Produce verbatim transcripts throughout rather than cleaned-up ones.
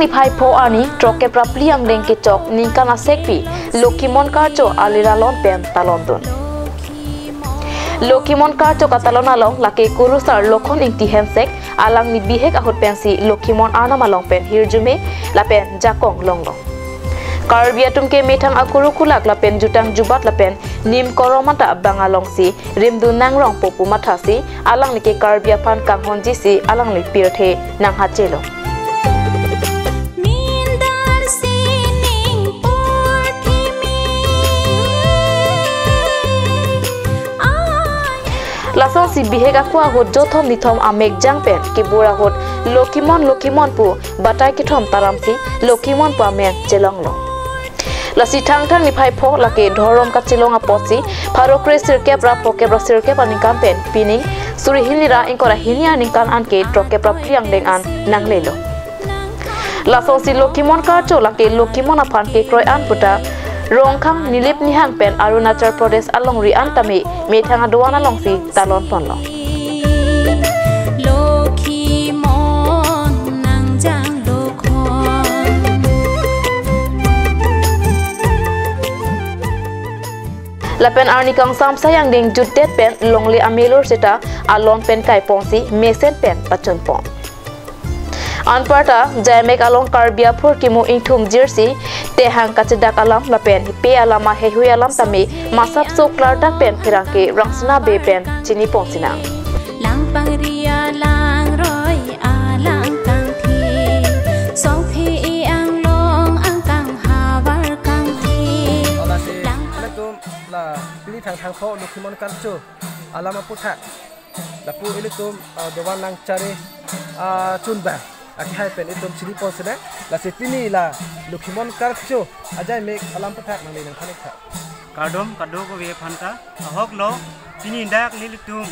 Niphai pho arni throkkep ra phli angdeng kechok ningkan asekpi Lokhimon Karcho alira lon pen talon dun. Lokhimon Karcho katalon along lake Kurusar Lokhon Ingti Hensek alangli bihek ahut pensi Lokhimon arnam along pen hirjume lapen jakong longlo. Karbi atum ke methang akuru kulak lapen jutang jubat lapen nim korom anta bang alongsi rimdun nangrongpo pu mathasi alangli ke Karbi aphan kanghonjisi alangli pirthe nanghachelo. Mindar sining porthimi. Lasonsi bihek ako ahut jothom nithom amek jang pen kebur ahut Lokhimon Lokhimon pu batai kethom taramsi Lokhimon pu amen chelonglo. Lasi Thangthang niphai pho lake dhorom kachelong apotsi pharo kre sirkep ra phokep ra sirkep aningkan pen pining suri hini ra ingkoi ra hini aningkan anke throkkep ra phli angdeng an nanglelo. Lasonsi Lokhimon Karcho lake Lokhimon aphan kekroi an puta Rongkhang Nilip Nihang pen Arunachal Pradesh alongri an tame methang adoan alongsi talon ponlo. Lokhimon nangjang dokhon. Lapen arni kangsam sayang ding jutdet pen longle amelur seta alon pen kaiponsi mesen pen pachunpon. Anparta Jaimek along Karbi aphurkimo ingthum jirsi tehang kachedak alam lapen pe alam ahehui alam tame masap so klardak pen pherangke Rangsina Bey pen chinipon sinang. Langpangri alangroi alangkangthi, songphi anglong angkang havar kangthi. Ola si, lang- ilitum la pini Thangthang pho Lokhimon Karcho alam aputhak lapu ilitum, ah, dovan nangchari, ah, chunbang akihai pen itum chinipon sinang. Lasi pini la Lokhimon Karcho ajaimek alam aputhak nangli nangthan-ik tha. Kardom kadokave aphanta, ahoklo, pini dak nelitum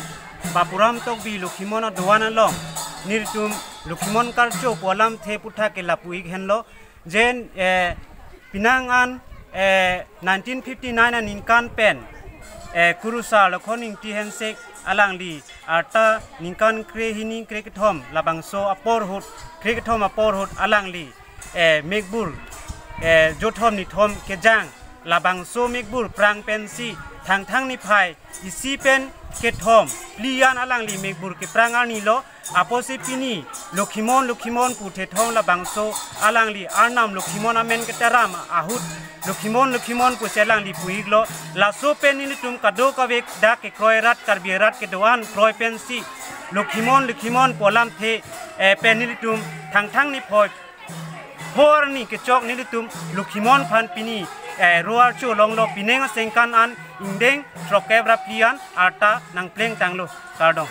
Bapuram Tokbi Lokhimon adovan along nelitum Lokhimon Karcho pu alamthe aputhak ke lapu-ik henlo. Jen, eh, penang an, eh, nineteen fifty-nine aningkan pen, eh, Kurusar Lokhon Ingti Hensek alangli arta ningkan krehini krekethom labangso apor ahut, krekethom apor ahut alangli, eh, mekbur, eh, jothom nithom kejang labangso mekbur prang pensi Thangthang niphai isi pen kethom phli an alangli mekbur keprang arnilo. Apotsi pini Lokhimon Lokhimon pu thethom labangso alangli arnam Lokhimon amen ketaram ahut Lokhimon Lokhimon pusi alangli pu-iklo. Laso pen nelitum kadokave dak kekroi rat Karbi rat kedoan kroi pensi Lokhimon Lokhimon pu alamthe, eh, pen nelitum Thangthang niphai pho arni kechok nelitum Lokhimon aphan pini, eh, ro archo longlo, pining asengkan an ingdeng throkkep ra phli an arta nangplengtanglo. Kardom.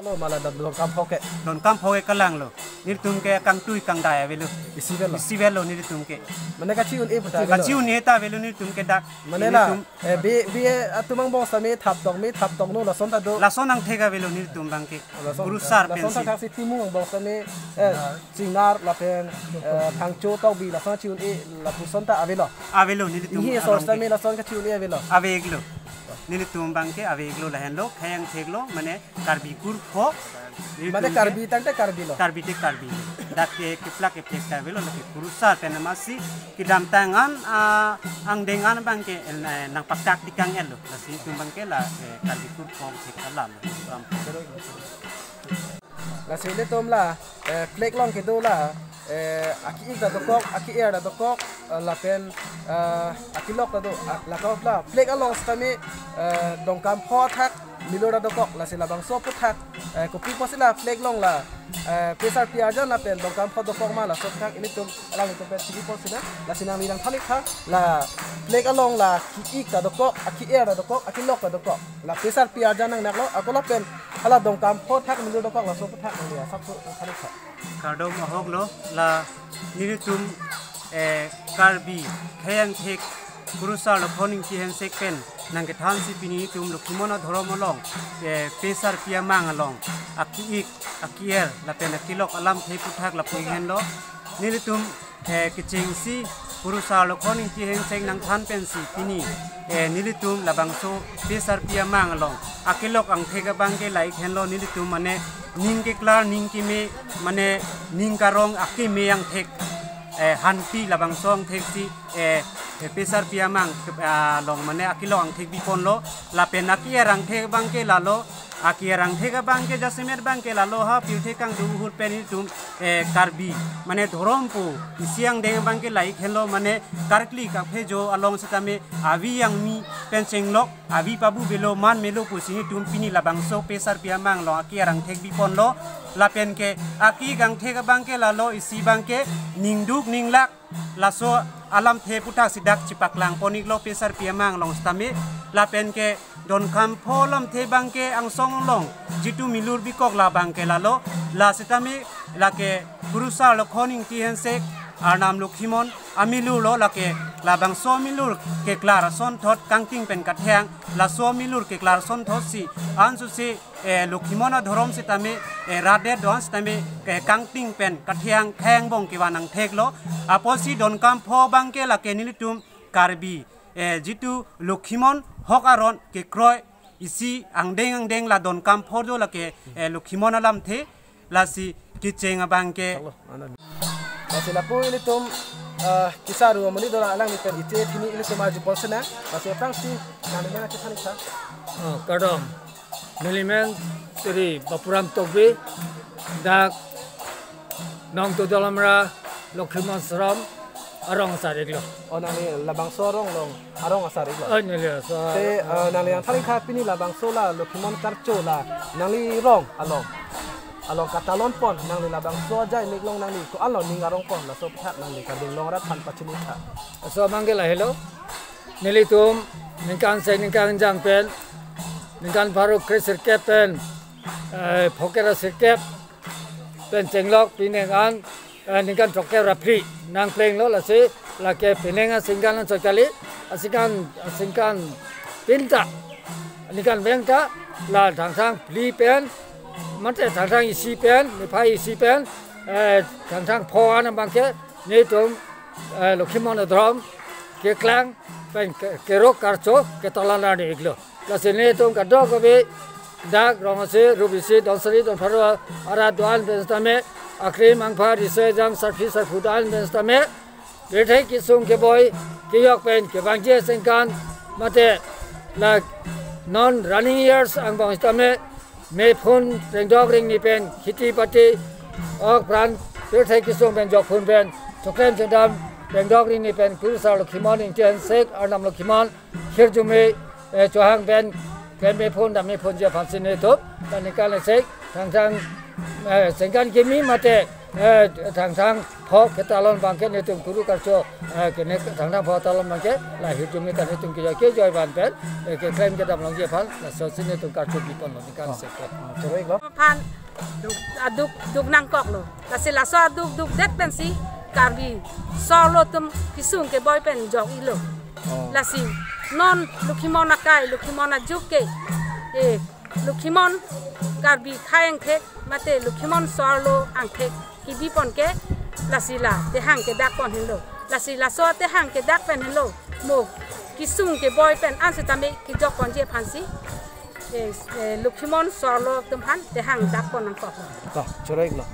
Lo mala dam Donkam pho ke. Donkam pho ke kalanglo. Nelitum ke kangtui kangdai avelo. Isi avelo. Isi avelo nelitum ke. Mane kachi-un-e puta avelo. Kachi-un-e ta avelo nelitum ke dak. Mane la, nelitum, eh, be, be atum angbong sitame thap tong me, thap tong no, lason ta do. Lason angthek avelo nelitum abang ke. Lason, Kurusar lason pensi. Thakthak si Timung angbong sitame, eh, Singnar lapen, eh, Phangcho Tokbi lason chi-un-e lapuson ta avelo. Avelo nelitum. Ihi along asor ke. Sitame lason kachi-un-e avelo. Ave-iklo. Nelitum abang ke ave-iklo lahenlo, khei angtheklo, mane Karbi kur pho. Mane nelitum ke Karbi tangte Karbi lo. Karbi te Karbi. Dak ke keplak keplek ta avelo, lake Kurusar pen amatsi kedamtang an, ah, angdeng an abang ke, eh, nangpaktak dikang-etlo. Lasi itum abang ke la, eh, Karbi kur pho thek alam, ram pho. Lasi ilitum la, eh, flag along kedo la, eh, aki-ik ta dokok, aki-er ta dokok, eh, lapen, eh, akilok ta do, ah, lakok la. Flag along sitame, eh, Donkam pho athak milur ta dokok, lasi labangso aputhak, eh, kopi pusi la flag along la, eh, pesarpi arjan lapen Donkam pho dokok ma laso aputhak ilitum alanglitum pen chinipon sinang, lasi nangli nangthan-ik tha, la flag along la aki-ik ta dokok, aki-er ta dokok, akilok ta dokok. La pesarpi arjan nangnaklo, ako lapen hala Donkam pho athak milur dokok laso aputhak nangli asapso nangthan-ik tha. Kardom ahoklo, la nelitum, eh, Karbi khei angthek Kurusar Lokhon Ingti Hensek pen nangkethansi pini itum Lokhimon adhorom along, eh, pesarpi amang along aki-ik, aki-er lapen akilok alamthe aputhak lapu-ik henlo. Nelitum, eh, kechengsi Kurusar Lokhon Ingti Hensek nangthan pensi pini, eh, nelitum labangso pesarpi amang along akilok angthek abang ke la-ik henlo, nelitum mane ning keklar, ning keme, mane ning karong akeme angthek eh, hanti labangso angthek si, eh, eh, pesarpi amang, eh, along mane akelong angthek biponlo, lapen ake-er angthek abangke lalo, ake-er angthek abangke jasemet abangke lalo ha pirthe kangdung ahut pen itum, eh, Karbi, mane dhorom pu, isi angdeng abangke lahei henlo mane karkli kaphejo along sitame avi angmi pen chenglok, avi pabu belo man melo pusi nelitum pini labangso pesarpi amang along ake-er angthek biponlo, lapen ke ake-er angthek abangke lalo isi abangke ningduk ninglak laso alamthe aputhak si dak chepaklang pon-iklo pesarpi amang along sitame, lapen ke Donkampho alamthe abangke angsong along jitu milur bikok labangke lalo, la sitame lake Kurusar Lokhon Ingti Hensek, Arnam Lokhimon amilur lo, lake labangso amilur keklar asonthot kangting pen katheng, laso amilur keklar asonthot si ansose, eh, Lokhimon adhorom sitame, eh, rat det do-an sitame, eh, kangting pen katheng kheng bong kevan angtheklo. Apotsi Donkampho abangke lake nelitum Karbi, eh, jitu Lokhimon hok aron kekroi isi angdeng angdeng la Donkampho do lake, eh, Lokhimon alamthe, lasi kecheng abangke. Lasi lapu ilitum, eh, kesaru amonit dolang, alangli pen iche thini ilitum arjupon sena. Lasi aphrangsi nangli men chethan-ik tha. Oh, kardom. Neli men Sri Bapuram Tokbi, dak Nongtudol Amra Lokhimon Ashram arong asar-iklo. Oh, nangli labangso arong along arong asar-iklo. Oh, neli asar. Te, eh, nangli nangthan-ik tha pini labangso la Lokhimon karcho la nangli rong along, along katalon pon, nangli labangso ajai mek along nangli ko-an lo ning arong pon, laso aputhak nangli karding along arat aphan pachini tha. Laso abangke lahelo. Nelitum ningkan seng ningkan jang pen, ningkan pharo kre sirkep pen, eh, phokera sirkep pen chenglok pining an, eh, ningkan throkkep ra phli nangplenglo, lasi lake pining aningkan anchot kali, aningkan, aningkan pinta, aningkan veng ta, la Thangthang phli pen, mate Thangthang isi pen, niphai isi pen, eh, Thangthang pho an abangke nelitum, eh, Lokhimon adhorom keklang pen ke-, kerok karcho ketalon arni-iklo. Lasi nelitum kadokave dak rong isi, rup isi, don sari, don pharo arat do-an pen sitame, akrim angpha, riso ejang, sarpi sarpo do-an pen sitame, pirthe kesung keboi kejok pen kevangji aningkan, mate la non running years angbong sitame, mephun rengdok rengni pen, kheti pati, ok pran, pirthe kesung pen jokphun pen, choklem chedam rengdok rengni pen, Kurusar Lokhimon Ingti Hensek, Arnam Lokhimon, hirjume, eh, chohang pen, klem mephun dam mephunji aphansi nelitum, ta ningkan isi Thangthang, eh, aningkan kimi mate, eh, Thangthang pho ketalon abangke nelitum kuru karcho, eh, kene Thangthang pho talon abangke, la hirjume ta nelitum kejoi kejoi van pen, eh, keklem kedam longji aphan, lasosi nelitum karcho biponlo ningkan isi ke. Oh, choro-iklo. Aphan duk, aduk, duk nangkoklo. Lasi laso aduk dukdet pensi Karbi sor lo atum kesung keboi pen jok-iklo. Oh. Lasi non Lokhimon akai, Lokhimon ajuk ke, eh, Lokhimon Karbi akhei angthek, mate Lokhimon sor lo angthek kebi pon ke, lasi la tehang kedak pon henlo. Lasi laso tehang kedak pen henlo, mo kesung keboi pen ansitame kejok ponji aphansi, eh, eh, Lokhimon sor lo atum aphan tehang dak pon nangkok. To, choro-iklo.